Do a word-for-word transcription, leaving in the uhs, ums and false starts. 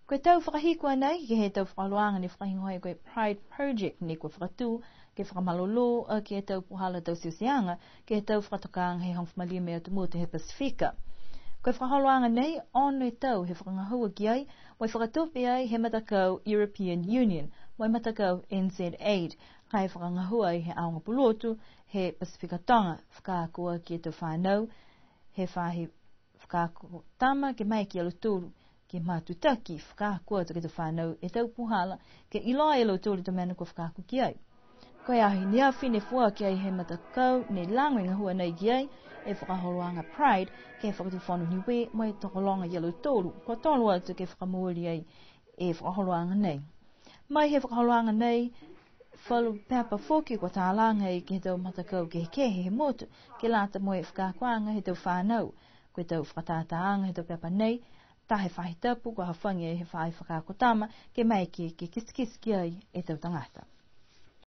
Ko e tau fakahiku a nei, ke he tau fakaholoaga ne fakahigoa ai ko e Pride Project, ne kua fakatū ke fakamalolō aki e tau puhala tau siosiaga, ke he tau fakatokaaga he hogofulu ma lima e atu motu he Pasifika. Ko e fakaholoaga nei, ono e tau he fakagahua ki ai, mo e fakatupe ai he matakau European Union, mo e matakau N Z Aid, ka e fakagahua ai he aoga pulotu he Pasifika Toga, fakaako aki e tau fanau, he faahi fakaako tama ke maeke a lautolu ke matutaki fakaako atu ke he tau fanau e tau puhala, ke iloa e lautolu e tau mena kua fakaako ki ai. Ko e aho ne afi ne foaki ai he matakau ne lago e gahua nei ki ai e fakaholoaga Pride ke he Fakatufono Niue mo e tokologa ia lautolu, kua tolo atu ke fakamooli ai e fakaholoaga nei. Mai he fakaholoaga nei, falu pepa foki kua talaga ai ke he tau matakau kehekehe he motu, ke lata mo e fakaakoaga he tau fanau. Ko e tau fakatātāaga he tau pepa nei, taha e faahi tapu kua hafagi ai he faahi fakaako tama, ke maeke ke kitekite ki ai e tau tagata.